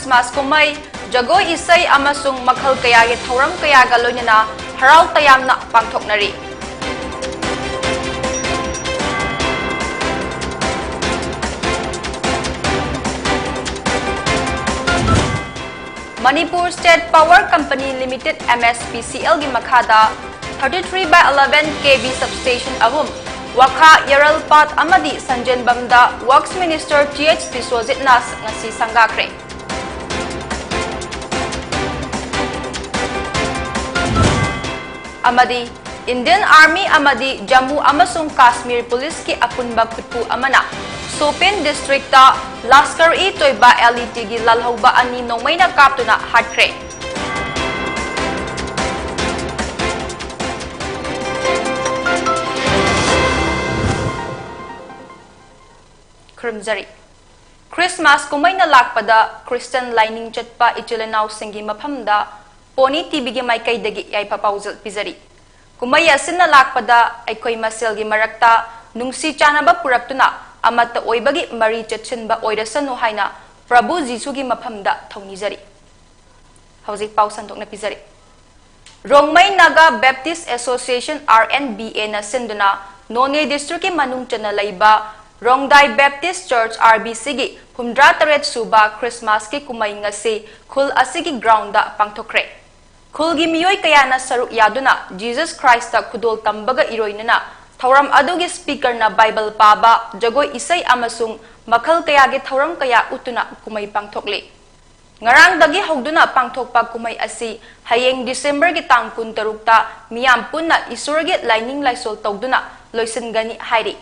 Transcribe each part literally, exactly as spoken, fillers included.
Christmas ꯀꯨꯝꯍꯩ, ꯖꯒꯣꯏ ꯏꯁꯩ ꯑꯃꯁꯨꯡ ꯃꯈꯜ ꯀꯌꯥꯒꯤ ꯊꯧꯔꯝ ꯀꯌꯥꯒ ꯂꯣꯏꯅꯅ ꯍꯔꯥꯎ ꯇꯌꯥꯝꯅ ꯄꯥꯡꯊꯣꯛꯅꯔꯤ꯫ Manipur State Power Company Limited, M S P C L ꯒꯤ ꯃꯈꯥꯗ thirty three by eleven K V substation ꯑꯍꯨꯝ ꯋꯥꯈꯥ, ꯌꯥꯔꯜꯄꯥꯠ ꯑꯃꯗꯤ ꯁꯟꯖꯦꯟꯕꯝꯗ Works Minister T H ꯕꯤꯁ꯭ꯋꯖꯤꯠꯅ ꯉꯁꯤ ꯁꯪꯒꯥꯈ꯭ꯔꯦ꯫ ꯑꯃꯗꯤ Indian Army ꯑꯃꯗꯤ ꯖꯝꯃꯨ ꯑꯃꯁꯨꯡ ꯀꯥꯁꯃꯤꯔ ꯄꯨꯂꯤꯁꯀꯤ ꯑꯄꯨꯟꯕ ꯈꯨꯠꯄꯨ ꯑꯃꯅ ꯁꯣꯄꯤꯌꯥꯟ ꯗꯤꯁꯇ꯭ꯔꯤꯛꯇ ꯂꯁꯀꯔ-ꯏ-ꯇꯣꯏꯕꯥ, L E T ꯒꯤ ꯂꯥꯜꯍꯧꯕ ꯑꯅꯤ ꯅꯣꯡꯃꯩꯅ ꯀꯥꯞꯇꯨꯅ ꯍꯥꯠꯈ꯭ꯔꯦ꯫ ꯈꯨꯔꯨꯝꯖꯔꯤ꯫ ꯈ꯭ꯔꯤꯁꯃꯥꯁ ꯀꯨꯝꯍꯩꯅ ꯂꯥꯛꯄꯗ ꯈ꯭ꯔꯤꯁꯇꯤꯌꯥꯟ ꯂꯥꯏꯅꯤꯡ ꯆꯠꯄ ꯏꯆꯤꯜ ꯏꯅꯥꯎꯁꯤꯡꯒꯤ ꯃꯐꯝꯗ ꯄꯣꯅꯤ ꯇꯤꯚꯤꯒꯤ ꯃꯥꯏꯀꯩꯗꯒꯤ ꯌꯥꯏꯐ ꯄꯥꯎꯖꯦꯜ ꯄꯤꯖꯔꯤ꯫ ꯀꯨꯝꯍꯩ ꯑꯁꯤꯅ ꯂꯥꯛꯄꯗ ꯑꯩꯈꯣꯏ ꯃꯁꯦꯜꯒꯤ ꯃꯔꯛꯇ ꯅꯨꯡꯁꯤ ꯆꯥꯟꯅꯕ ꯄꯨꯔꯛꯇꯨꯅ ꯑꯃꯠꯇ ꯑꯣꯏꯕꯒꯤ ꯃꯔꯤ ꯆꯦꯠꯁꯤꯟꯕ ꯑꯣꯏꯔꯁꯅꯨ ꯍꯥꯏꯅ ꯄ꯭ꯔꯚꯨ ꯖꯤꯁꯨꯒꯤ ꯃꯐꯝꯗ ꯊꯧꯅꯤꯖꯔꯤ꯫ ꯍꯧꯖꯤꯛ ꯄꯥꯎ ꯁꯟꯗꯣꯛꯅ ꯄꯤꯖꯔꯤ꯫ Rongmei Naga baptist association, R N B A ꯅ ꯁꯤꯟꯗꯨꯅ ꯅꯣꯅꯦ ꯗꯤꯁꯇ꯭ꯔꯤꯛꯀꯤ ꯃꯅꯨꯡ ꯆꯟꯅ ꯂꯩꯕ ꯔꯣꯡꯗꯥꯏ ꯕꯦꯞꯇꯤꯁ ꯆꯔꯆ, R B C ꯒꯤ ꯍꯨꯝꯗ꯭ꯔꯥ ꯇꯔꯦꯠ ꯁꯨꯕ ꯈ꯭ꯔꯤꯁꯃꯥꯁꯀꯤ ꯀꯨꯝꯍꯩ ꯉꯁꯤ ꯈꯨꯜ ꯑꯁꯤꯒꯤ ꯒ꯭ꯔꯥꯎꯟꯗ ꯄꯥꯡꯊꯣꯛꯈ꯭ꯔꯦ꯫ ꯈꯨꯜꯒꯤ ꯃꯤꯑꯣꯏ ꯀꯌꯥꯅ ꯁꯔꯨꯛ ꯌꯥꯗꯨꯅ ꯖꯤꯖꯁ ꯈ꯭ꯔꯥꯏꯁꯇ ꯈꯨꯗꯣꯜ ꯇꯝꯕꯒ ꯏꯔꯣꯏꯅꯅ ꯊꯧꯔꯝ ꯑꯗꯨꯒꯤ ꯁ꯭ꯄꯤꯀꯔꯅ ꯕꯥꯏꯕꯜ ꯄꯥꯕ, ꯖꯒꯣꯏ ꯏꯁꯩ ꯑꯃꯁꯨꯡ ꯃꯈꯜ ꯀꯌꯥꯒꯤ ꯊꯧꯔꯝ ꯀꯌꯥ ꯎꯠꯇꯨꯅ ꯀꯨꯝꯍꯩ ꯄꯥꯡꯊꯣꯛꯂꯤ꯫ ꯉꯔꯥꯡꯗꯒꯤ ꯍꯧꯗꯨꯅ ꯄꯥꯡꯊꯣꯛꯄ ꯀꯨꯝꯍꯩ ꯑꯁꯤ ꯍꯌꯦꯡ ꯗꯤꯁꯦꯝꯕꯔꯒꯤ ꯇꯥꯡ ꯀꯨꯟꯇꯔꯨꯛꯇ ꯃꯤꯌꯥꯝ ꯄꯨꯟꯅ ꯏꯁꯣꯔꯒꯤ ꯂꯥꯏꯅꯤꯡ ꯂꯥꯏꯁꯣꯜ ꯇꯧꯗꯨꯅ ꯂꯣꯏꯁꯤꯟꯒꯅꯤ ꯍꯥꯏꯔꯤ꯫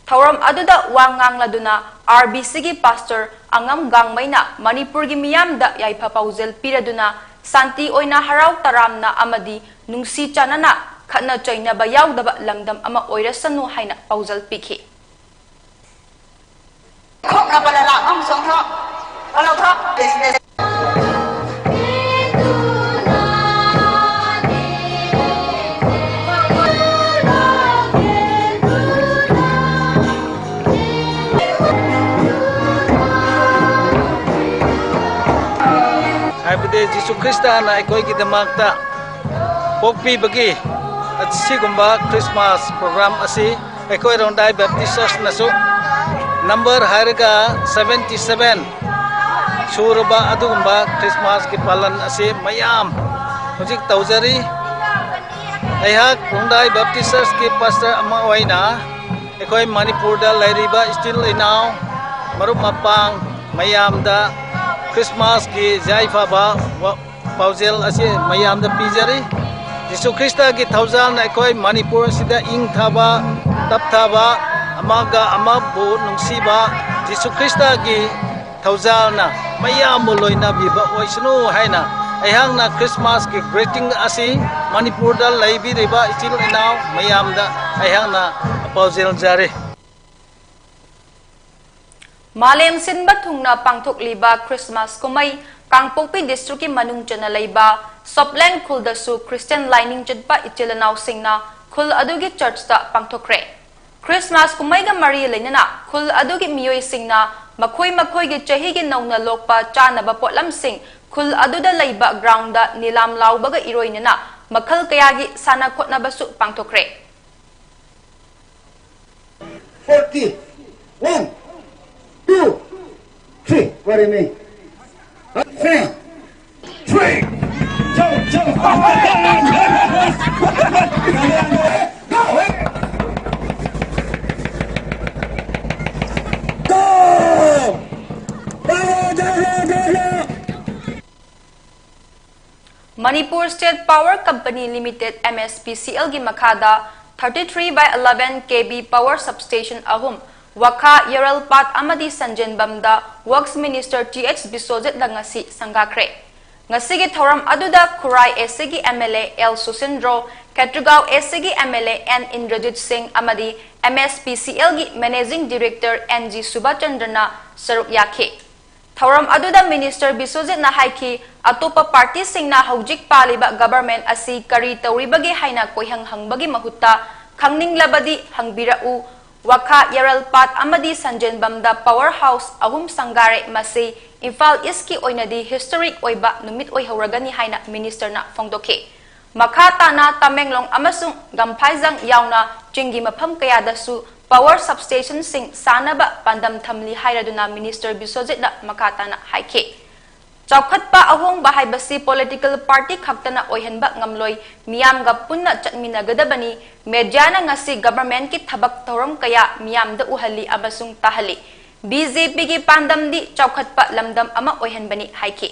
ꯊꯧꯔꯝ ꯑꯗꯨꯗ ꯋꯥ ꯉꯥꯡꯂꯗꯨꯅ R B C ꯒꯤ ꯄꯥꯁꯇꯔ ꯑꯉꯝ ꯒꯥꯡꯃꯩꯅ ꯃꯅꯤꯄꯨꯔꯒꯤ ꯃꯤꯌꯥꯝꯗ ꯌꯥꯏꯐ ꯄꯥꯎꯖꯦꯜ ꯄꯤꯔꯗꯨꯅ ꯁꯥꯟꯇꯤ ꯑꯣꯏꯅ ꯍꯔꯥꯎ ꯇꯔꯥꯝꯅ ꯑꯃꯗꯤ ꯅꯨꯡꯁꯤ ꯆꯥꯟꯅꯅ ꯈꯠꯅ ꯆꯩꯅꯕ ꯌꯥꯎꯗꯕ ꯂꯝꯗꯝ ꯑꯃ ꯑꯣꯏꯔꯁꯅꯨ ꯍꯥꯏꯅ ꯄꯥꯎꯖꯦꯜ ꯄꯤꯈꯤ꯫ ꯈ꯭ꯔꯤꯁꯇꯥꯅ ꯑꯩꯈꯣꯏꯒꯤꯗꯃꯛꯇ ꯄꯣꯛꯄꯤꯕꯒꯤ ꯑꯁꯤꯒꯨꯝꯕ ꯈ꯭ꯔꯤꯁꯃꯥꯁ ꯄ꯭ꯔꯣꯒ꯭ꯔꯥꯝ ꯑꯁꯤ ꯑꯩꯈꯣꯏ ꯔꯣꯡꯗꯥꯏ ꯕꯦꯞꯇꯤꯁ ꯆꯔꯆꯅꯁꯨ ꯅꯝꯕꯔ ꯍꯥꯏꯔꯒ ꯁꯕꯦꯟꯇꯤ ꯁꯕꯦꯟ ꯁꯨꯔꯕ ꯑꯗꯨꯒꯨꯝꯕ ꯈ꯭ꯔꯤꯁꯃꯥꯁꯀꯤ ꯄꯥꯂꯟ ꯑꯁꯤ ꯃꯌꯥꯝ ꯍꯧꯖꯤꯛ ꯇꯧꯖꯔꯤ꯫ ꯑꯩꯍꯥꯛ ꯔꯣꯡꯗꯥꯏ ꯕꯦꯞꯇꯤꯁ ꯆꯔꯆꯀꯤ ꯄꯥꯁꯇꯔ ꯑꯃ ꯑꯣꯏꯅ ꯑꯩꯈꯣꯏ ꯃꯅꯤꯄꯨꯔꯗ ꯂꯩꯔꯤꯕ ꯏꯆꯤꯜ ꯏꯅꯥꯎ, ꯃꯔꯨꯞ ꯃꯄꯥꯡ ꯃꯌꯥꯝꯗ ꯈ꯭ꯔꯤꯁꯃꯥꯁꯀꯤ ꯌꯥꯏꯐꯕ ꯋꯥ-, ꯄꯥꯎꯖꯦꯜ ꯑꯁꯤ ꯃꯌꯥꯝꯗ ꯄꯤꯖꯔꯤ꯫ ꯖꯤꯁꯨ ꯈ꯭ꯔꯤꯁꯇꯒꯤ ꯊꯧꯖꯥꯜꯅ ꯑꯩꯈꯣꯏ ꯃꯅꯤꯄꯨꯔ ꯑꯁꯤꯗ ꯏꯪꯊꯕ, ꯇꯞꯊꯕ, ꯑꯃꯒ ꯑꯃꯕꯨ ꯅꯨꯡꯁꯤꯕ, ꯖꯤꯁꯨ ꯈ꯭ꯔꯤꯁꯇꯒꯤ ꯊꯧꯖꯥꯜꯅ ꯃꯌꯥꯝꯕꯨ ꯂꯣꯏꯅꯕꯤꯕ ꯑꯣꯏꯁꯅꯨ ꯍꯥꯏꯅ ꯑꯩꯍꯥꯛꯅ ꯈ꯭ꯔꯤꯁꯃꯥꯁꯀꯤ ꯒ꯭ꯔꯤꯇꯤꯡ ꯑꯁꯤ ꯃꯅꯤꯄꯨꯔꯗ ꯂꯩꯕꯤꯔꯤꯕ ꯏꯆꯤꯜ ꯏꯅꯥꯎ ꯃꯌꯥꯝꯗ ꯑꯩꯍꯥꯛꯅ ꯄꯥꯎꯖꯦꯜꯖꯔꯤ꯫ ꯃꯥꯂꯦꯝ ꯁꯤꯟꯕ ꯊꯨꯡꯅ ꯄꯥꯡꯊꯣꯛꯂꯤꯕ ꯈ꯭ꯔꯤꯁꯃꯥꯁ ꯀꯨꯝꯍꯩ ꯀꯥꯡꯄꯣꯛꯄꯤ ꯗꯤꯁꯇ꯭ꯔꯤꯛꯀꯤ ꯃꯅꯨꯡ ꯆꯟꯅ ꯂꯩꯕ ꯁꯣꯞꯂꯦꯟ ꯈꯨꯜꯗꯁꯨ ꯈ꯭ꯔꯤꯁꯇꯤꯌꯥꯟ ꯂꯥꯏꯅꯤꯡ ꯆꯠꯄ ꯏꯆꯤꯜ ꯏꯅꯥꯎꯁꯤꯡꯅ ꯈꯨꯜ ꯑꯗꯨꯒꯤ ꯆꯔꯆꯇ ꯄꯥꯡꯊꯣꯛꯈ꯭ꯔꯦ꯫ ꯈ꯭ꯔꯤꯁꯃꯥꯁ ꯀꯨꯝꯍꯩꯒ ꯃꯔꯤ ꯂꯩꯅꯅ ꯈꯨꯜ ꯑꯗꯨꯒꯤ ꯃꯤꯑꯣꯏꯁꯤꯡꯅ ꯃꯈꯣꯏ ꯃꯈꯣꯏꯒꯤ ꯆꯍꯤꯒꯤ ꯅꯧꯅ ꯂꯣꯛꯄ ꯆꯥꯅꯕ ꯄꯣꯠꯂꯝꯁꯤꯡ ꯈꯨꯜ ꯑꯗꯨꯗ ꯂꯩꯕ ꯒ꯭ꯔꯥꯎꯟꯗ ꯅꯤꯂꯥꯝ ꯂꯥꯎꯕꯒ ꯏꯔꯣꯏꯅꯅ ꯃꯈꯜ ꯀꯌꯥꯒꯤ ꯁꯥꯟꯅ ꯈꯣꯠꯅꯕꯁꯨ ꯄꯥꯡꯊꯣꯛꯈ꯭ꯔꯦ꯫ forty. One, two, three. What do you mean? One, three. Jump, jump. Go. Go. Go, go, go, go, go. Manipur State Power Company Limited, M S P C L ꯒꯤ ꯃꯈꯥꯗ thirty three by eleven K V power substation ꯑꯍꯨꯝ ꯋꯥꯈꯥ, ꯌꯥꯔꯜꯄꯥꯠ ꯑꯃꯗꯤ ꯁꯟꯖꯦꯟꯕꯝꯗ Works Minister T H ꯕꯤꯁ꯭ꯋꯖꯤꯠꯅ ꯉꯁꯤ ꯁꯪꯒꯥꯈ꯭ꯔꯦ꯫ ꯉꯁꯤꯒꯤ ꯊꯧꯔꯝ ꯑꯗꯨꯗ ꯈꯨꯔꯥꯏ A C ꯒꯤ M L A L ꯁꯨꯁꯤꯟꯗ꯭ꯔꯣ, Khetrigao A C ꯒꯤ M L A N Indrajit ꯁꯤꯡ ꯑꯃꯗꯤ M S P C L ꯒꯤ Managing Director N G ꯁꯨꯕꯥꯆꯟꯗ꯭ꯔꯅ ꯁꯔꯨꯛ ꯌꯥꯈꯤ꯫ ꯊꯧꯔꯝ ꯑꯗꯨꯗ Minister ꯕꯤꯁ꯭ꯋꯖꯤꯠꯅ ꯍꯥꯏꯈꯤ, ꯑꯇꯣꯞꯄ ꯄꯥꯔꯇꯤꯁꯤꯡꯅ ꯍꯧꯖꯤꯛ ꯄꯥꯜꯂꯤꯕ ꯒꯚꯔꯟꯃꯦꯟꯠ ꯑꯁꯤ ꯀꯔꯤ ꯇꯧꯔꯤꯕꯒꯦ ꯍꯥꯏꯅ ꯀꯣꯏꯍꯪ ꯍꯪꯕꯒꯤ ꯃꯍꯨꯠꯇ ꯈꯪꯅꯤꯡꯂꯕꯗꯤ ꯍꯪꯕꯤꯔꯛꯎ꯫ ꯋꯥꯈꯥ, ꯌꯥꯔꯜꯄꯥꯠ ꯑꯃꯗꯤ ꯁꯟꯖꯦꯟꯕꯝꯗ power house ꯑꯍꯨꯝ ꯁꯪꯒꯥꯔꯦ, ꯃꯁꯤ ꯏꯝꯐꯥꯜ ꯏꯁꯀꯤ ꯑꯣꯏꯅꯗꯤ ꯍꯤꯁꯇꯣꯔꯤꯛ ꯑꯣꯏꯕ ꯅꯨꯃꯤꯠ ꯑꯣꯏꯍꯧꯔꯒꯅꯤ ꯍꯥꯏꯅ ꯃꯤꯅꯤꯁꯇꯔꯅ ꯐꯣꯡꯗꯣꯛꯈꯤ꯫ ꯃꯈꯥ ꯇꯥꯅ ꯇꯃꯦꯡꯂꯣꯡ ꯑꯃꯁꯨꯡ ꯒꯝꯐꯥꯏꯖꯪ ꯌꯥꯎꯅ ꯆꯤꯡꯒꯤ ꯃꯐꯝ ꯀꯌꯥꯗꯁꯨ ꯄꯥꯋꯔ ꯁꯕꯁ꯭ꯇꯦꯁꯟꯁꯤꯡ ꯁꯥꯅꯕ ꯄꯥꯟꯗꯝ ꯊꯝꯂꯤ ꯍꯥꯏꯔꯗꯨꯅ ꯃꯤꯅꯤꯁꯇꯔ ꯕꯤꯁ꯭ꯋꯖꯤꯠꯅ ꯃꯈꯥ ꯇꯥꯅ ꯍꯥꯏꯈꯤ꯫ ꯆꯥꯎꯈꯠꯄ ꯑꯍꯣꯡꯕ ꯍꯥꯏꯕꯁꯤ ꯄꯣꯂꯤꯇꯤꯀꯦꯜ ꯄꯥꯔꯇꯤ ꯈꯛꯇꯅ ꯑꯣꯏꯍꯟꯕ ꯉꯝꯂꯣꯏ, ꯃꯤꯌꯥꯝꯒ ꯄꯨꯟꯅ ꯆꯠꯃꯤꯟꯅꯒꯗꯕꯅꯤ꯫ ꯃꯦꯗꯤꯌꯥꯅ ꯉꯁꯤ ꯒꯚꯔꯟꯃꯦꯟꯠꯀꯤ ꯊꯕꯛ ꯊꯧꯔꯝ ꯀꯌꯥ ꯃꯤꯌꯥꯝꯗ ꯎꯍꯜꯂꯤ ꯑꯃꯁꯨꯡ ꯇꯥꯍꯜꯂꯤ꯫ ꯕꯤ ꯖꯦ ꯄꯤꯒꯤ ꯄꯥꯟꯗꯝꯗꯤ ꯆꯥꯎꯈꯠꯄ ꯂꯝꯗꯝ ꯑꯃ ꯑꯣꯏꯍꯟꯕꯅꯤ ꯍꯥꯏꯈꯤ꯫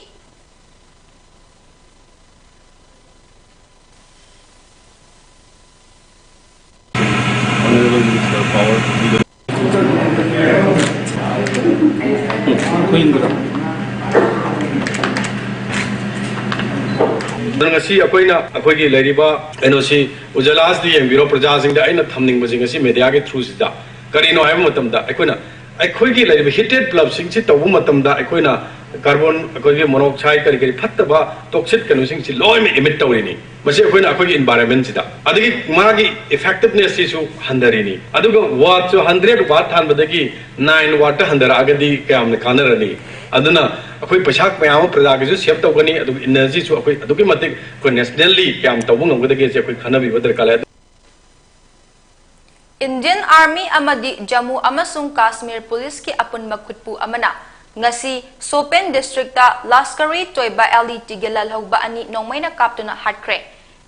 ꯑꯗꯨꯅ ꯉꯁꯤ ꯑꯩꯈꯣꯏꯅ ꯑꯩꯈꯣꯏꯒꯤ ꯂꯩꯔꯤꯕ ꯀꯩꯅꯣꯁꯤ ꯎꯖꯥꯂꯥꯁꯤꯗ ꯌꯦꯡꯕꯤꯔꯣ꯫ ꯄ꯭ꯔꯖꯥꯁꯤꯡꯗ ꯑꯩꯅ ꯊꯝꯅꯤꯡꯕꯁꯤ ꯉꯁꯤ ꯃꯦꯗꯤꯌꯥꯒꯤ ꯊ꯭ꯔꯨꯁꯤꯗ ꯀꯔꯤꯅꯣ ꯍꯥꯏꯕ ꯃꯇꯝꯗ, ꯑꯩꯈꯣꯏꯅ ꯑꯩꯈꯣꯏꯒꯤ ꯂꯩꯔꯤꯕ ꯍꯤꯇꯦꯠ ꯕꯜꯕꯁꯤꯡꯁꯤ ꯇꯧꯕ ꯃꯇꯝꯗ ꯑꯩꯈꯣꯏꯅ ꯀꯥꯔꯕꯣꯟ, ꯑꯩꯈꯣꯏꯒꯤ ꯃꯣꯅꯣꯛꯁꯥꯏꯗ, ꯀꯔꯤ ꯀꯔꯤ ꯐꯠꯇꯕ ꯇꯣꯛꯁꯤꯛ ꯀꯩꯅꯣꯁꯤꯡꯁꯤ ꯂꯣꯏꯅ ꯏꯃꯤꯠ ꯇꯧꯔꯤꯅꯤ꯫ ꯃꯁꯤ ꯑꯩꯈꯣꯏꯅ ꯑꯩꯈꯣꯏꯒꯤ ꯏꯟꯚꯥꯏꯔꯟꯃꯦꯟꯁꯤꯗ, ꯑꯗꯒꯤ ꯃꯥꯒꯤ ꯏꯐꯦꯛꯇꯤꯕꯅꯦꯁꯁꯤꯁꯨ ꯍꯟꯊꯔꯤꯅꯤ꯫ ꯑꯗꯨꯒ ꯋꯥꯠꯁꯨ ꯍꯟꯗ꯭ꯔꯦꯠ ꯋꯥꯠ ꯊꯥꯟꯕꯗꯒꯤ ꯅꯥꯏꯟ ꯋꯥꯠꯇ ꯍꯟꯊꯔꯛꯑꯒꯗꯤ ꯀꯌꯥꯝꯅ ꯀꯥꯟꯅꯔꯅꯤ? ꯑꯗꯨꯅ ꯑꯩꯈꯣꯏ ꯄꯩꯁꯥ ꯃꯌꯥꯝ ꯑꯃ ꯄ꯭ꯔꯖꯥꯒꯤꯁꯨ ꯁꯦꯞ ꯇꯧꯒꯅꯤ, ꯑꯗꯨꯒ ꯏꯅꯔꯖꯤꯁꯨ ꯑꯩꯈꯣꯏ ꯑꯗꯨꯛꯀꯤ ꯃꯇꯤꯛ ꯑꯩꯈꯣꯏ ꯅꯦꯁꯅꯦꯜꯂꯤ ꯀꯌꯥꯝ ꯇꯧꯕ ꯉꯝꯒꯗꯒꯦꯁꯦ ꯑꯩꯈꯣꯏ ꯈꯟꯅꯕꯤꯕ ꯗꯔꯀꯥꯔ ꯂꯩ꯫ ꯏꯟꯗꯤꯌꯟ ꯑꯥꯔꯃꯤ ꯑꯃꯗꯤ ꯖꯝꯃꯨ ꯑꯃꯁꯨꯡ ꯀꯥꯁꯃꯤꯔ ꯄꯨꯂꯤꯁꯀꯤ ꯑꯄꯨꯟꯕ ꯈꯨꯠꯄꯨ ꯑꯃꯅ ꯉꯁꯤ ꯁꯣꯄꯦꯟ ꯗꯤꯁꯇ꯭ꯔꯤꯛꯇ ꯂꯁꯀꯔꯤ ꯇꯣꯏꯕ ꯑꯦꯜ ꯏ ꯇꯤꯒꯤ ꯂꯥꯜꯍꯧꯕ ꯑꯅꯤ ꯅꯣꯡꯃꯩꯅ ꯀꯥꯞꯇꯨꯅ ꯍꯥꯠꯈ꯭ꯔꯦ꯫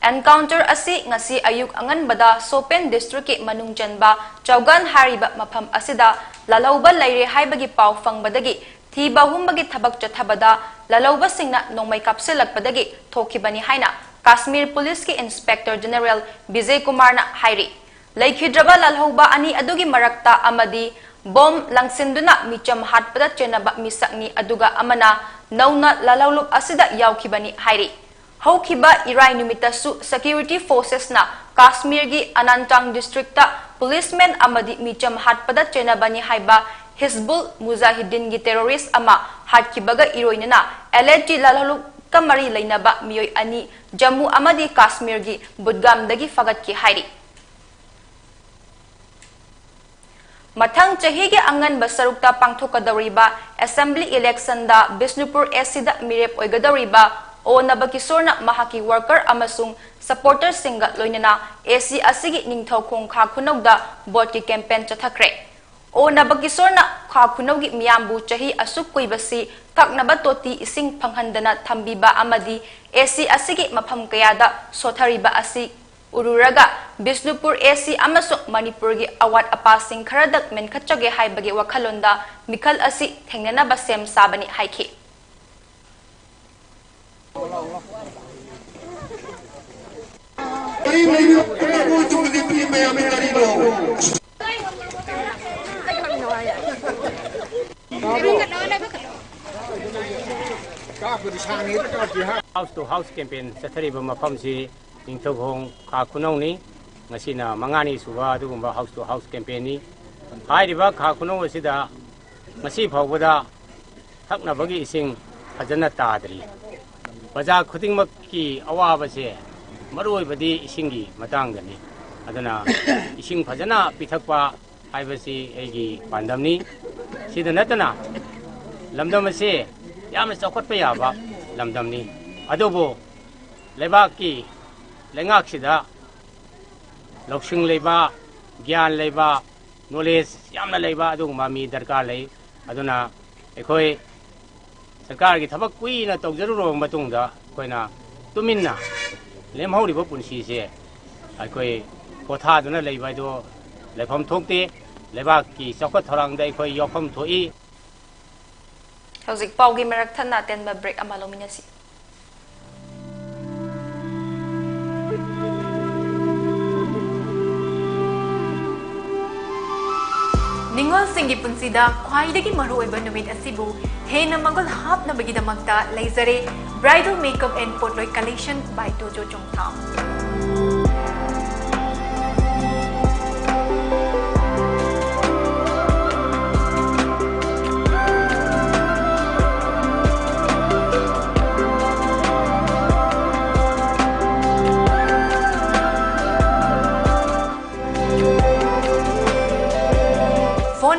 ꯑꯦꯟꯀꯥꯎꯟꯇꯔ ꯑꯁꯤ ꯉꯁꯤ ꯑꯌꯨꯛ ꯑꯉꯟꯕꯗ ꯁꯣꯄꯦꯟ ꯗꯤꯁꯇ꯭ꯔꯤꯛꯀꯤ ꯃꯅꯨꯡ ꯆꯟꯕ ꯆꯧꯒꯥꯟ ꯍꯥꯏꯔꯤꯕ ꯃꯐꯝ ꯑꯁꯤꯗ ꯂꯥꯜꯍꯧꯕ ꯂꯩꯔꯦ ꯍꯥꯏꯕꯒꯤ ꯄꯥꯎ ꯐꯪꯕꯗꯒꯤ ꯊꯤꯕ ꯍꯨꯝꯕꯒꯤ ꯊꯕꯛ ꯆꯠꯊꯕꯗ ꯂꯥꯜꯍꯧꯕꯁꯤꯡꯅ ꯅꯣꯡꯃꯩ ꯀꯥꯞꯁꯤꯜꯂꯛꯄꯗꯒꯤ ꯊꯣꯛꯈꯤꯕꯅꯤ ꯍꯥꯏꯅ ꯀꯥꯁꯃꯤꯔ ꯄꯨꯂꯤꯁꯀꯤ ꯏꯟꯁꯄꯦꯛꯇꯔ ꯖꯦꯅꯔꯦꯜ ꯕꯤꯖꯦ ꯀꯨꯃꯥꯔꯅ ꯍꯥꯏꯔꯤ꯫ ꯂꯩꯈꯤꯗ꯭ꯔꯕ ꯂꯥꯜꯍꯧꯕ ꯑꯅꯤ ꯑꯗꯨꯒꯤ ꯃꯔꯛꯇ ꯑꯃꯗꯤ ꯕꯣꯝ ꯂꯪꯁꯤꯟꯗꯨꯅ ꯃꯤꯆꯝ ꯍꯥꯠꯄꯗ ꯆꯦꯟꯅꯕ ꯃꯤꯁꯛꯅꯤ, ꯑꯗꯨꯒ ꯑꯃꯅ ꯅꯧꯅ ꯂꯥꯜꯍꯧꯂꯨꯞ ꯑꯁꯤꯗ ꯌꯥꯎꯈꯤꯕꯅꯤ ꯍꯥꯏꯔꯤ꯫ ꯍꯧꯈꯤꯕ ꯏꯔꯥꯏ ꯅꯨꯃꯤꯠꯇꯁꯨ ꯁꯦꯀ꯭ꯌꯨꯔꯤꯇꯤ ꯐꯣꯔꯁꯦꯁꯅ ꯀꯥꯁꯃꯤꯔꯒꯤ ꯑꯅꯥꯟꯇꯥꯡ ꯗꯤꯁꯇ꯭ꯔꯤꯛꯇ ꯄꯨꯂꯤꯁꯃꯦꯟ ꯑꯃꯗꯤ ꯃꯤꯆꯝ ꯍꯥꯠꯄꯗ ꯆꯦꯟꯅꯕꯅꯤ ꯍꯥꯏꯕ ꯍꯤꯖꯕꯨꯜ ꯃꯨꯖꯥꯍꯤꯗꯤꯟꯒꯤ ꯇꯦꯔꯣꯔꯤꯁ ꯑꯃ ꯍꯥꯠꯈꯤꯕꯒ ꯏꯔꯣꯏꯅꯅ ꯑꯦꯜ ꯑꯦ ꯇꯤ ꯂꯥꯜꯍꯧꯂꯨꯞꯀ ꯃꯔꯤ ꯂꯩꯅꯕ ꯃꯤꯑꯣꯏ ꯑꯅꯤ ꯖꯝꯃꯨ ꯑꯃꯗꯤ ꯀꯥꯁꯃꯤꯔꯒꯤ ꯕꯨꯗꯒꯥꯝꯗꯒꯤ ꯐꯥꯒꯠꯈꯤ ꯍꯥꯏꯔꯤ꯫ ꯃꯊꯪ ꯆꯍꯤꯒꯤ ꯑꯉꯟꯕ ꯁꯔꯨꯛꯇ ꯄꯥꯡꯊꯣꯛꯀꯗꯧꯔꯤꯕ ꯑꯦꯁꯦꯝꯕ꯭ꯂꯤ ꯏꯂꯦꯛꯁꯟꯗ ꯕꯤꯁꯅꯨꯄꯨꯔ ꯑꯦꯁꯤꯗ ꯃꯤꯔꯦꯞ ꯑꯣꯏꯒꯗꯧꯔꯤꯕ ꯑꯣ ꯅꯕꯀꯤꯁꯣꯔꯅ ꯃꯍꯥꯛꯀꯤ ꯋꯥꯔꯀꯔ ꯑꯃꯁꯨꯡ ꯁꯄꯣꯔꯇꯔꯁꯤꯡꯒ ꯂꯣꯏꯅꯅ ꯑꯦꯁꯤ ꯑꯁꯤꯒꯤ ꯅꯤꯡꯊꯧꯈꯣꯡ ꯈꯥ ꯈꯨꯅꯧꯗ ꯚꯣꯠꯀꯤ ꯀꯦꯝꯄꯦꯟ ꯆꯠꯊꯈ꯭ꯔꯦ꯫ ꯑꯣ ꯅꯕꯀꯤꯁꯣꯔꯅ ꯈꯥ ꯈꯨꯅꯧꯒꯤ ꯃꯤꯌꯥꯝꯕꯨ ꯆꯍꯤ ꯑꯁꯨꯛ ꯀꯨꯏꯕꯁꯤ ꯊꯛꯅꯕ ꯇꯣꯇꯤ ꯏꯁꯤꯡ ꯐꯪꯍꯟꯗꯅ ꯊꯝꯕꯤꯕ ꯑꯃꯗꯤ ꯑꯦꯁꯤ ꯑꯁꯤꯒꯤ ꯃꯐꯝ ꯀꯌꯥꯗ ꯁꯣꯠꯊꯔꯤꯕ ꯑꯁꯤ ꯎꯔꯨꯔꯒ ꯕꯤꯁꯅꯨꯄꯨꯔ ꯑꯦꯁꯤ ꯑꯃꯁꯨꯡ ꯃꯅꯤꯄꯨꯔꯒꯤ ꯑꯋꯥꯠ ꯑꯄꯥꯁꯤꯡ ꯈꯔꯗꯛ ꯃꯦꯟꯈꯠꯆꯒꯦ ꯍꯥꯏꯕꯒꯤ ꯋꯥꯈꯜꯂꯣꯟꯗ ꯃꯤꯈꯜ ꯑꯁꯤ ꯊꯦꯡꯅꯅꯕ ꯁꯦꯝ ꯁꯥꯕꯅꯤ ꯍꯥꯏꯈꯤ꯫ House to house campaign ꯆꯠꯊꯔꯤꯕ ꯃꯐꯝꯁꯤ ꯅꯤꯡꯊꯧꯈꯣꯡ ꯈꯥ ꯈꯨꯅꯧꯅꯤ꯫ ꯉꯁꯤꯅ ꯃꯉꯥꯅꯤ ꯁꯨꯕ ꯑꯗꯨꯒꯨꯝꯕ house to house campaignꯅꯤ꯫ ꯍꯥꯏꯔꯤꯕ ꯈꯥ ꯈꯨꯅꯧ ꯑꯁꯤꯗ ꯉꯁꯤ ꯐꯥꯎꯕꯗ ꯊꯛꯅꯕꯒꯤ ꯏꯁꯤꯡ ꯐꯖꯅ ꯇꯥꯗ꯭ꯔꯤ꯫ ꯄ꯭ꯔꯖꯥ ꯈꯨꯗꯤꯡꯃꯛꯀꯤ ꯑꯋꯥꯕꯁꯦ ꯃꯔꯨꯑꯣꯏꯕꯗꯤ ꯏꯁꯤꯡꯒꯤ ꯃꯇꯥꯡꯗꯅꯤ꯫ ꯑꯗꯨꯅ ꯏꯁꯤꯡ ꯐꯖꯅ ꯄꯤꯊꯛꯄ ꯍꯥꯏꯕꯁꯤ ꯑꯩꯒꯤ ꯄꯥꯟꯗꯝꯅꯤ꯫ ꯁꯤꯗ ꯅꯠꯇꯅ ꯂꯝꯗꯝ ꯑꯁꯤ ꯌꯥꯝꯅ ꯆꯥꯎꯈꯠꯄ ꯌꯥꯕ ꯂꯝꯗꯝꯅꯤ꯫ ꯑꯗꯨꯕꯨ ꯂꯩꯕꯥꯛꯀꯤ, ꯂꯩꯉꯥꯛꯁꯤꯗ ꯂꯧꯁꯤꯡ ꯂꯩꯕ, ꯒ꯭ꯌꯥꯟ ꯂꯩꯕ, knowledge ꯌꯥꯝꯅ ꯂꯩꯕ ꯑꯗꯨꯒꯨꯝꯕ ꯃꯤ ꯗꯔꯀꯥꯔ ꯂꯩ꯫ ꯑꯗꯨꯅ ꯑꯩꯈꯣꯏ ꯁꯔꯀꯥꯔꯒꯤ ꯊꯕꯛ ꯀꯨꯏꯅ ꯇꯧꯖꯔꯨꯔꯕ ꯃꯇꯨꯡꯗ ꯑꯩꯈꯣꯏꯅ ꯇꯨꯃꯤꯟꯅ ꯂꯦꯝꯍꯧꯔꯤꯕ ꯄꯨꯟꯁꯤꯁꯦ ꯑꯩꯈꯣꯏ ꯄꯣꯊꯥꯗꯨꯅ ꯂꯩꯕ ꯍꯥꯏꯗꯣ ꯂꯩꯐꯝ ꯊꯣꯛꯇꯦ꯫ ꯂꯩꯕꯥꯛꯀꯤ ꯆꯥꯎꯈꯠ ꯊꯧꯔꯥꯡꯗ ꯑꯩꯈꯣꯏ ꯌꯥꯎꯐꯝ ꯊꯣꯛꯏ꯫ ꯍꯧꯖꯤꯛ ꯄꯥꯎꯒꯤ ꯃꯔꯛ ꯊꯠꯅ ꯑꯇꯦꯟꯕ break ꯑꯃ ꯂꯧꯃꯤꯟꯅꯁꯤ꯫ ꯅꯤꯡꯉꯣꯜꯁꯤꯡꯒꯤ ꯄꯨꯟꯁꯤꯗ ꯈ꯭ꯋꯥꯏꯗꯒꯤ ꯃꯔꯨꯑꯣꯏꯕ ꯅꯨꯃꯤꯠ ꯑꯁꯤꯕꯨ ꯍꯦꯟꯅ ꯃꯒꯨꯟ ꯍꯥꯞꯅꯕꯒꯤꯗꯃꯛꯇ ꯂꯩꯖꯔꯦ Bridal Makeup and ꯄꯣꯠꯂꯣꯏ Collection by ꯇꯣꯖꯣ Chongtham.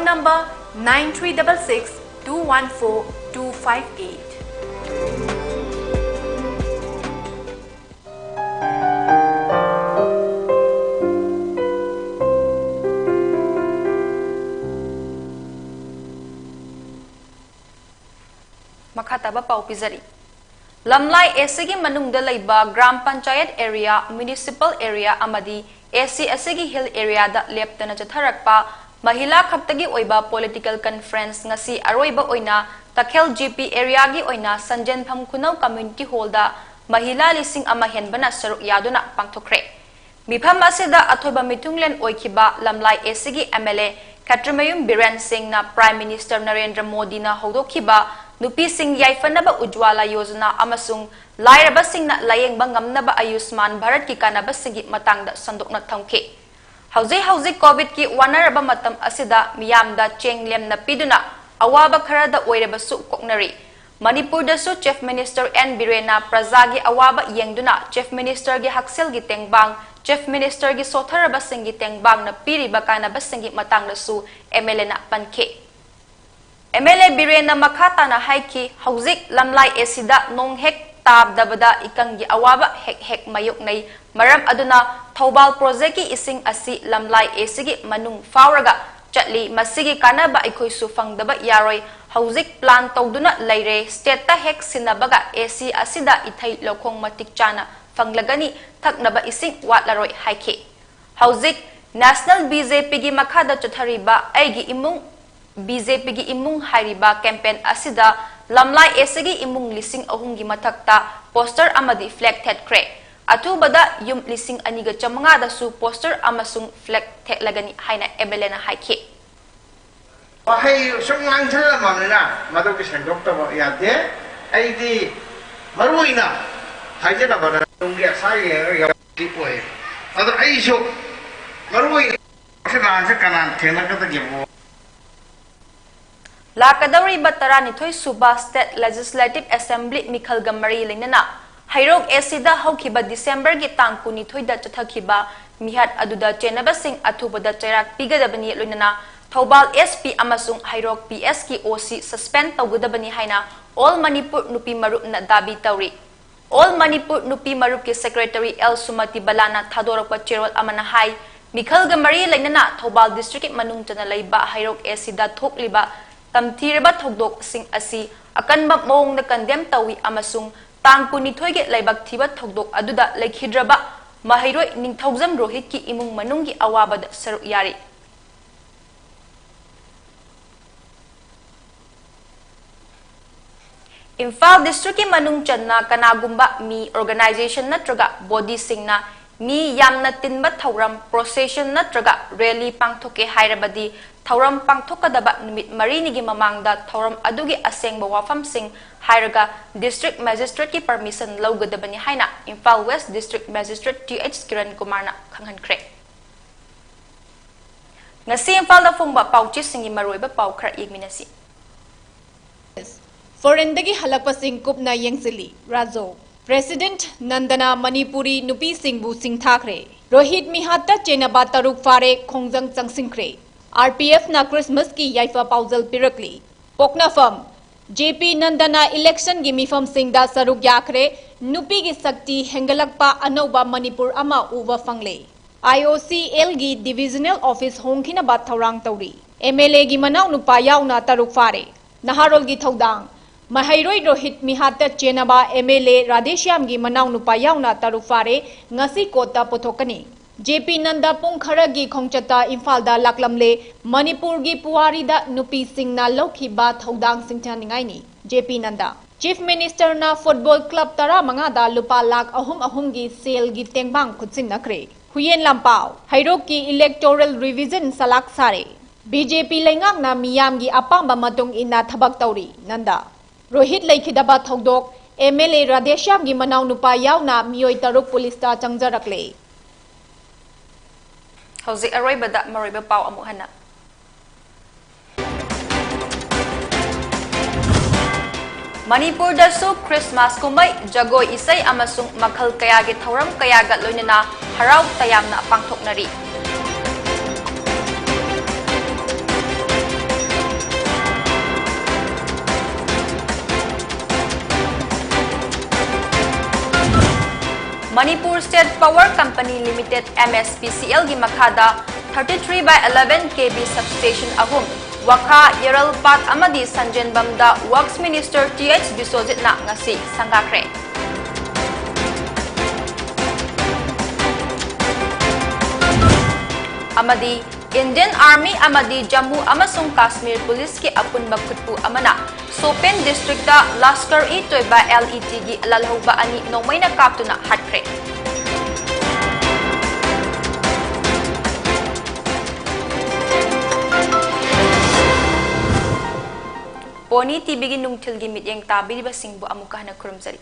Number nine three double six two one four two five eight. ꯃꯈꯥ ꯇꯥꯕ ꯄꯥꯎ ꯄꯤꯖꯔꯤ꯫ ꯂꯝꯂꯥꯏ ꯑꯦ ꯁꯤꯒꯤ ꯃꯅꯨꯡꯗ ꯂꯩꯕ gram panchayat area, municipal area ꯑꯃꯗꯤ ꯑꯦ ꯁꯤ ꯑꯁꯤꯒꯤ ꯍꯤꯜ ꯑꯦꯔꯤꯌꯥꯗ ꯂꯦꯞꯇꯅ ꯆꯠꯊꯔꯛꯄ ꯃꯍꯤꯂꯥ ꯈꯛꯇꯒꯤ ꯑꯣꯏꯕ ꯄꯣꯂꯤꯇꯤꯀꯦꯜ ꯀꯟꯐꯔꯦꯟꯁ ꯉꯁꯤ ꯑꯔꯣꯏꯕ ꯑꯣꯏꯅ ꯇꯈꯦꯜ ꯖꯤ ꯄꯤ ꯑꯦꯔꯤꯌꯥꯒꯤ ꯑꯣꯏꯅ ꯁꯟꯖꯦꯟꯐꯝ ꯈꯨꯅꯧ ꯀꯝꯃ꯭ꯌꯨꯅꯤꯇꯤ ꯍꯣꯜꯗ ꯃꯍꯤꯂꯥ ꯂꯤꯁꯤꯡ ꯑꯃ ꯍꯦꯟꯕꯅ ꯁꯔꯨꯛ ꯌꯥꯗꯨꯅ ꯄꯥꯡꯊꯣꯛꯈ꯭ꯔꯦ꯫ ꯃꯤꯐꯝ ꯑꯁꯤꯗ ꯑꯊꯣꯏꯕ ꯃꯤꯊꯨꯡꯂꯦꯟ ꯑꯣꯏꯈꯤꯕ ꯂꯝꯂꯥꯏ ꯑꯦ ꯁꯤꯒꯤ ꯑꯦꯝ ꯑꯦꯜ ꯑꯦ ꯈꯦꯇ꯭ꯔꯤꯃꯌꯨꯝ ꯕꯤꯔꯦꯟ ꯁꯤꯡꯅ ꯄ꯭ꯔꯥꯏꯝ ꯃꯤꯅꯤꯁꯇꯔ ꯅꯔꯦꯟꯗ꯭ꯔ ꯃꯣꯗꯤꯅ ꯍꯧꯗꯣꯛꯈꯤꯕ ꯅꯨꯄꯤꯁꯤꯡ ꯌꯥꯏꯐꯅꯕ ꯎꯖ꯭ꯋꯥꯂꯥ ꯌꯣꯖꯅꯥ ꯑꯃꯁꯨꯡ ꯂꯥꯏꯔꯕꯁꯤꯡꯅ ꯂꯥꯌꯦꯡꯕ ꯉꯝꯅꯕ ꯑꯌꯨꯁꯃꯥꯟ ꯚꯥꯔꯠꯀꯤ ꯀꯥꯟꯅꯕꯁꯤꯡꯒꯤ ꯃꯇꯥꯡꯗ ꯁꯟꯗꯣꯛꯅ ꯊꯝꯈꯤ꯫ ꯍꯧꯖꯤꯛ ꯍꯧꯖꯤꯛ ꯀꯣꯚꯤꯗꯀꯤ ꯋꯥꯅꯔꯕ ꯃꯇꯝ ꯑꯁꯤꯗ ꯃꯤꯌꯥꯝꯗ ꯆꯦꯡ ꯂꯦꯝꯅ ꯄꯤꯗꯨꯅ ꯑꯋꯥꯕ ꯈꯔꯗ ꯑꯣꯏꯔꯕꯁꯨ ꯀꯣꯛꯅꯔꯤ꯫ ꯃꯅꯤꯄꯨꯔꯗꯁꯨ ꯆꯤꯐ ꯃꯤꯅꯤꯁꯇꯔ ꯑꯦꯟ ꯕꯤꯔꯦꯟꯅ ꯄ꯭ꯔꯖꯥꯒꯤ ꯑꯋꯥꯕ ꯌꯦꯡꯗꯨꯅ ꯆꯤꯐ ꯃꯤꯅꯤꯁꯇꯔꯒꯤ ꯍꯛꯁꯦꯜꯒꯤ ꯇꯦꯡꯕꯥꯡ, ꯆꯤꯐ ꯃꯤꯅꯤꯁꯇꯔꯒꯤ ꯁꯣꯠꯊꯔꯕꯁꯤꯡꯒꯤ ꯇꯦꯡꯕꯥꯡꯅ ꯄꯤꯔꯤꯕ ꯀꯥꯟꯅꯕꯁꯤꯡꯒꯤ ꯃꯇꯥꯡꯗꯁꯨ ꯑꯦꯝ ꯑꯦꯜ ꯑꯦꯅ ꯄꯟꯈꯤ꯫ ꯑꯦꯝ ꯑꯦꯜ ꯑꯦ ꯕꯤꯔꯦꯟꯅ ꯃꯈꯥ ꯇꯥꯅ ꯍꯥꯏꯈꯤ, ꯍꯧꯖꯤꯛ ꯂꯝꯂꯥꯏ ꯑꯦ ꯁꯤꯗ ꯅꯣꯡ ꯍꯦꯛ ꯇꯥꯗꯕꯗ ꯏꯀꯪꯒꯤ ꯑꯋꯥꯕ ꯍꯦꯛ ꯍꯦꯛ ꯃꯥꯌꯣꯛꯅꯩ꯫ ꯃꯔꯝ ꯑꯗꯨꯅ ꯊꯧꯕꯥꯜ ꯄ꯭ꯔꯣꯖꯦꯛꯀꯤ ꯏꯁꯤꯡ ꯑꯁꯤ ꯂꯝꯂꯥꯏ ꯑꯦ ꯁꯤꯒꯤ ꯃꯅꯨꯡ ꯐꯥꯎꯔꯒ ꯆꯠꯂꯤ꯫ ꯃꯁꯤꯒꯤ ꯀꯥꯟꯅꯕ ꯑꯩꯈꯣꯏꯁꯨ ꯐꯪꯗꯕ ꯌꯥꯔꯣꯏ꯫ ꯍꯧꯖꯤꯛ ꯄ꯭ꯂꯥꯟ ꯇꯧꯗꯨꯅ ꯂꯩꯔꯦ꯫ ꯁ꯭ꯇꯦꯠꯇ ꯍꯦꯛ ꯁꯤꯟꯅꯕꯒ ꯑꯦ ꯁꯤ ꯑꯁꯤꯗ ꯏꯊꯩ ꯂꯧꯈꯣꯡ ꯃꯇꯤꯛ ꯆꯥꯅ ꯐꯪꯂꯒꯅꯤ, ꯊꯛꯅꯕ ꯏꯁꯤꯡ ꯋꯥꯠꯂꯔꯣꯏ ꯍꯥꯏꯈꯤ꯫ ꯍꯧꯖꯤꯛ ꯅꯦꯁꯅꯦꯜ ꯕꯤ ꯖꯦ ꯄꯤꯒꯤ ꯃꯈꯥꯗ ꯆꯠꯊꯔꯤꯕ ꯑꯩꯒꯤ ꯏꯃꯨꯡ, ꯕꯤ ꯖꯦ ꯄꯤꯒꯤ ꯏꯃꯨꯡ ꯍꯥꯏꯔꯤꯕ ꯀꯦꯝꯄꯦꯟ ꯑꯁꯤꯗ ꯂꯝꯂꯥꯏ ꯑꯦ ꯁꯤꯒꯤ ꯏꯃꯨꯡ ꯂꯤꯁꯤꯡ ꯑꯍꯨꯝꯒꯤ ꯃꯊꯛꯇ ꯄꯣꯁꯇꯔ ꯑꯃꯗꯤ ꯐ꯭ꯂꯦꯒ ꯊꯦꯠꯈ꯭ꯔꯦ꯫ ꯑꯊꯨꯕꯗ ꯌꯨꯝ ꯂꯤꯁꯤꯡ ꯑꯅꯤꯒ ꯆꯥꯃꯉꯥꯗꯁꯨ ꯄꯣꯁꯇꯔ ꯑꯃꯁꯨꯡ ꯐ꯭ꯂꯦꯒ ꯊꯦꯠꯂꯒꯅꯤ ꯍꯥꯏꯅ ꯑꯦꯝ ꯑꯦꯜ ꯑꯦꯅ ꯍꯥꯏꯈꯤ꯫ ꯋꯥꯍꯩ ꯁꯨꯝ ꯉꯥꯡꯁꯤꯜꯂꯝꯃꯕꯅꯤꯅ ꯃꯗꯨꯒꯤ ꯁꯦꯡꯗꯣꯛꯇꯕ ꯌꯥꯗꯦ꯫ ꯑꯩꯗꯤ ꯃꯔꯨ ꯑꯣꯏꯅ ꯍꯥꯏꯖꯅꯕꯗ ꯇꯨꯡꯒꯤ ꯑꯁꯥ ꯌꯦꯡꯉꯒ ꯌꯥꯎꯕꯗꯤ ꯑꯣꯏ꯫ ꯑꯗꯣ ꯑꯩꯁꯨ ꯃꯔꯨ ꯑꯣꯏꯅ ꯁꯤ ꯂꯥꯟꯁꯦ ꯀꯅꯥꯅ ꯊꯦꯡꯅꯒꯗꯒꯦꯕꯨ? ꯂꯥꯛꯀꯗꯧꯔꯤꯕ ꯇꯔꯥꯅꯤꯊꯣꯏ ꯁꯨꯕ ꯁ꯭ꯇꯦꯠ ꯂꯦꯖꯤꯁꯂꯦꯇꯤꯚ ꯑꯦꯁꯦꯝꯕ꯭ꯂꯤ ꯃꯤꯈꯜꯒ ꯃꯔꯤ ꯂꯩꯅꯅ ꯍꯩꯔꯣꯛ ꯑꯦ ꯁꯤꯗ ꯍꯧꯈꯤꯕ ꯗꯤꯁꯦꯝꯕꯔꯒꯤ ꯇꯥꯡ ꯀꯨꯟꯅꯤꯊꯣꯏꯗ ꯆꯠꯊꯈꯤꯕ ꯃꯤꯍꯥꯠ ꯑꯗꯨꯗ ꯆꯦꯟꯅꯕꯁꯤꯡ ꯑꯊꯨꯕꯗ ꯆꯩꯔꯥꯛ ꯄꯤꯒꯗꯕꯅꯤ, ꯂꯣꯏꯅꯅ ꯊꯧꯕꯥꯜ S P ꯑꯃꯁꯨꯡ ꯍꯩꯔꯣꯛ P S ꯀꯤ O C suspend ꯇꯧꯒꯗꯕꯅꯤ ꯍꯥꯏꯅ All Manipur ꯅꯨꯄꯤ ꯃꯔꯨꯞꯅ ꯗꯥꯕꯤ ꯇꯧꯔꯤ꯫ All Manipur ꯅꯨꯄꯤ ꯃꯔꯨꯞꯀꯤ secretary L ꯁꯨꯃꯇꯤ ꯕꯂꯥꯅ ꯊꯥꯗꯣꯔꯛꯄ ꯆꯦꯔꯣꯜ ꯑꯃꯅ ꯍꯥꯏ, ꯃꯤꯈꯜꯒ ꯃꯔꯤ ꯂꯩꯅꯅ ꯊꯧꯕꯥꯜ district ꯃꯅꯨꯡ ꯆꯟꯅ ꯂꯩꯕ ꯍꯩꯔꯣꯛ S C ꯗ ꯊꯣꯛꯂꯤꯕ ꯇꯝꯊꯤꯔꯕ ꯊꯧꯗꯣꯛꯁꯤꯡ ꯑꯁꯤ ꯑꯀꯟꯕ ꯃꯑꯣꯡꯗ condemn ꯇꯧꯏ ꯑꯃꯁꯨꯡ ꯇꯥꯡ ꯀꯨꯟꯅꯤꯊꯣꯏꯒꯤ ꯂꯥꯏꯕꯛ ꯊꯤꯕ ꯊꯧꯗꯣꯛ ꯑꯗꯨꯗ ꯂꯩꯈꯤꯗ꯭ꯔꯕ ꯃꯍꯩꯔꯣꯏ ꯅꯤꯡꯊꯧꯖꯝ ꯔꯣꯍꯤꯠꯀꯤ ꯏꯃꯨꯡ ꯃꯅꯨꯡꯒꯤ ꯑꯋꯥꯕꯗ ꯁꯔꯨꯛ ꯌꯥꯔꯤ꯫ ꯏꯝꯐꯥꯜ district ꯀꯤ ꯃꯅꯨꯡ ꯆꯟꯅ ꯀꯅꯥꯒꯨꯝꯕ ꯃꯤ, organization ꯅꯠꯇ꯭ꯔꯒ body ꯁꯤꯡꯅ ꯃꯤ ꯌꯥꯝꯅ ꯇꯤꯟꯕ ꯊꯧꯔꯝ, procession ꯅꯠꯇ꯭ꯔꯒ rally ꯄꯥꯡꯊꯣꯛꯀꯦ ꯍꯥꯏꯔꯕꯗꯤ ꯊꯧꯔꯝ ꯄꯥꯡꯊꯣꯛꯀꯗꯕ ꯅꯨꯃꯤꯠ ꯃꯔꯤꯅꯤꯒꯤ ꯃꯃꯥꯡꯗ ꯊꯧꯔꯝ ꯑꯗꯨꯒꯤ ꯑꯁꯦꯡꯕ ꯋꯥꯐꯝꯁꯤꯡ ꯍꯥꯏꯔꯒ district magistrate ꯀꯤ permission ꯂꯧꯒꯗꯕꯅꯤ ꯍꯥꯏꯅ Imphal West District Magistrate T H Kiran ꯀꯨꯃꯥꯔꯅ ꯈꯪꯍꯟꯈ꯭ꯔꯦ꯫ ꯉꯁꯤ ꯏꯝꯐꯥꯜꯗ ꯐꯣꯡꯕ ꯄꯥꯎꯆꯦꯁꯤꯡꯒꯤ ꯃꯔꯨꯑꯣꯏꯕ ꯄꯥꯎ ꯈꯔ ꯌꯦꯡꯃꯤꯟꯅꯁꯤ꯫ Foreign ꯗꯒꯤ ꯍꯜꯂꯛꯄꯁꯤꯡ ꯀꯨꯞꯅ ꯌꯦꯡꯁꯤꯜꯂꯤ꯫ ꯔꯥꯖꯣ꯫ President ꯅꯟꯗꯅ ꯃꯅꯤꯄꯨꯔꯤ ꯅꯨꯄꯤꯁꯤꯡꯕꯨ ꯁꯤꯡꯊꯥꯈ꯭ꯔꯦ꯫ ꯔꯣꯍꯤꯠ ꯃꯤꯍꯥꯠꯇ ꯆꯦꯟꯅꯕ ꯇꯔꯨꯛ ꯐꯥꯔꯦ, ꯈꯣꯡꯖꯪ ꯆꯪꯁꯤꯟꯈ꯭ꯔꯦ꯫ R P F ꯅ Christmas ꯀꯤ ꯌꯥꯏꯐ ꯄꯥꯎꯖꯦꯜ ꯄꯤꯔꯛꯂꯤ꯫ ꯄꯣꯛꯅꯐꯝ꯫ J P ꯅꯟꯗꯅ election ꯒꯤ ꯃꯤꯐꯝꯁꯤꯡꯗ ꯁꯔꯨꯛ ꯌꯥꯈ꯭ꯔꯦ꯫ ꯅꯨꯄꯤꯒꯤ ꯁꯛꯇꯤ ꯍꯦꯟꯒꯠꯂꯛꯄ ꯑꯅꯧꯕ ꯃꯅꯤꯄꯨꯔ ꯑꯃ ꯎꯕ ꯐꯪꯂꯦ꯫ I O C L ꯒꯤ divisional office ꯍꯣꯡꯈꯤꯅꯕ ꯊꯧꯔꯥꯡ ꯇꯧꯔꯤ꯫ M L A ꯒꯤ ꯃꯅꯥꯎꯅꯨꯄꯥ ꯌꯥꯎꯅ ꯇꯔꯨꯛ ꯐꯥꯔꯦ꯫ ꯅꯍꯥꯔꯣꯜꯒꯤ ꯊꯧꯗꯥꯡ꯫ ꯃꯍꯩꯔꯣꯏ ꯔꯣꯍꯤꯠ ꯃꯤꯍꯥꯠꯇ ꯆꯦꯟꯅꯕ M L A ꯔꯥꯙꯦꯁ꯭ꯌꯥꯝꯒꯤ ꯃꯅꯥꯎꯅꯨꯄꯥ ꯌꯥꯎꯅ ꯇꯔꯨꯛ ꯐꯥꯔꯦ꯫ ꯉꯁꯤ court ꯇ ꯄꯨꯊꯣꯛꯀꯅꯤ꯫ J P ꯅꯟꯗ ꯄꯨꯡ ꯈꯔꯒꯤ ꯈꯣꯡꯆꯠꯇ ꯏꯝꯐꯥꯜꯗ ꯂꯥꯛꯂꯝꯂꯦ꯫ ꯃꯅꯤꯄꯨꯔꯒꯤ ꯄꯨꯋꯥꯔꯤꯗ ꯅꯨꯄꯤꯁꯤꯡꯅ ꯂꯧꯈꯤꯕ ꯊꯧꯗꯥꯡ ꯁꯤꯡꯊꯥꯅꯤꯡꯉꯥꯏꯅꯤ꯫ J P Nanda. Chief Minister ꯅ football club ꯇꯔꯥꯃꯉꯥꯗ ꯂꯨꯄꯥ ꯂꯥꯈ ꯑꯍꯨꯝ ꯑꯍꯨꯝꯒꯤ ꯁꯦꯜꯒꯤ ꯇꯦꯡꯕꯥꯡ ꯈꯨꯠꯁꯤꯟꯅꯈ꯭ꯔꯦ꯫ ꯍꯨꯌꯦꯟ ꯂꯥꯟꯄꯥꯎ꯫ ꯍꯩꯔꯣꯛꯀꯤ electoral revision ꯆꯂꯥꯛ ꯁꯥꯔꯦ꯫ B J P ꯂꯩꯉꯥꯛꯅ ꯃꯤꯌꯥꯝꯒꯤ ꯑꯄꯥꯝꯕ ꯃꯇꯨꯡ ꯏꯟꯅ ꯊꯕꯛ ꯇꯧꯔꯤ꯫ ꯅꯟꯗ꯫ ꯔꯣꯍꯤꯠ ꯂꯩꯈꯤꯗꯕ ꯊꯧꯗꯣꯛ꯫ M L A ꯔꯥꯙꯦꯁ꯭ꯌꯥꯝꯒꯤ ꯃꯅꯥꯎꯅꯨꯄꯥ ꯌꯥꯎꯅ ꯃꯤꯑꯣꯏ ꯇꯔꯨꯛ ꯄꯨꯂꯤꯁꯇ ꯆꯪꯖꯔꯛꯂꯦ꯫ ꯍꯧꯖꯤꯛ ꯑꯔꯣꯏꯕꯗ ꯃꯔꯨꯑꯣꯏꯕ ꯄꯥꯎ ꯑꯃꯨꯛ ꯍꯟꯅ꯫ ꯃꯅꯤꯄꯨꯔꯗꯁꯨ Christmas ꯀꯨꯝꯍꯩ, ꯖꯒꯣꯏ ꯏꯁꯩ ꯑꯃꯁꯨꯡ ꯃꯈꯜ ꯀꯌꯥꯒꯤ ꯊꯧꯔꯝ ꯀꯌꯥꯒ ꯂꯣꯏꯅꯅ ꯍꯔꯥꯎ ꯇꯌꯥꯝꯅ ꯄꯥꯡꯊꯣꯛꯅꯔꯤ꯫ Manipur State Power Company Limited, M S P C L ꯒꯤ ꯃꯈꯥꯗ thirty three by eleven K V substation ꯑꯍꯨꯝ, ꯋꯥꯈꯥ, ꯌꯦꯔꯜꯄꯥꯠ ꯑꯃꯗꯤ ꯁꯟꯖꯦꯟꯕꯝꯗ Works Minister T H ꯕꯤꯁ꯭ꯋꯖꯤꯠꯅ ꯉꯁꯤ ꯁꯪꯒꯥꯈ꯭ꯔꯦ꯫ ꯑꯃꯗꯤ Indian Army ꯑꯃꯗꯤ ꯖꯝꯃꯨ ꯑꯃꯁꯨꯡ ꯀꯥꯁꯃꯤꯔ ꯄꯨꯂꯤꯁꯀꯤ ꯑꯄꯨꯟꯕ ꯈꯨꯠꯄꯨ ꯑꯃꯅ ꯁꯣꯄꯦꯟ ꯗꯤꯁꯇ꯭ꯔꯤꯛꯇ ꯂꯁꯀꯔ-ꯏ-ꯇꯣꯏꯕꯥ, L E T ꯒꯤ ꯂꯥꯜꯍꯧꯕ ꯑꯅꯤ ꯅꯣꯡꯃꯩꯅ ꯀꯥꯞꯇꯨꯅ ꯍꯥꯠꯈ꯭ꯔꯦ꯫ ꯄꯣꯅꯤ ꯇꯤꯚꯤꯒꯤ ꯅꯨꯡꯊꯤꯜꯒꯤ ꯃꯤꯠꯌꯦꯡ ꯇꯥꯕꯤꯔꯤꯕꯁꯤꯡꯕꯨ ꯑꯃꯨꯛꯀ ꯍꯟꯅ ꯈꯨꯔꯨꯝꯖꯔꯤ꯫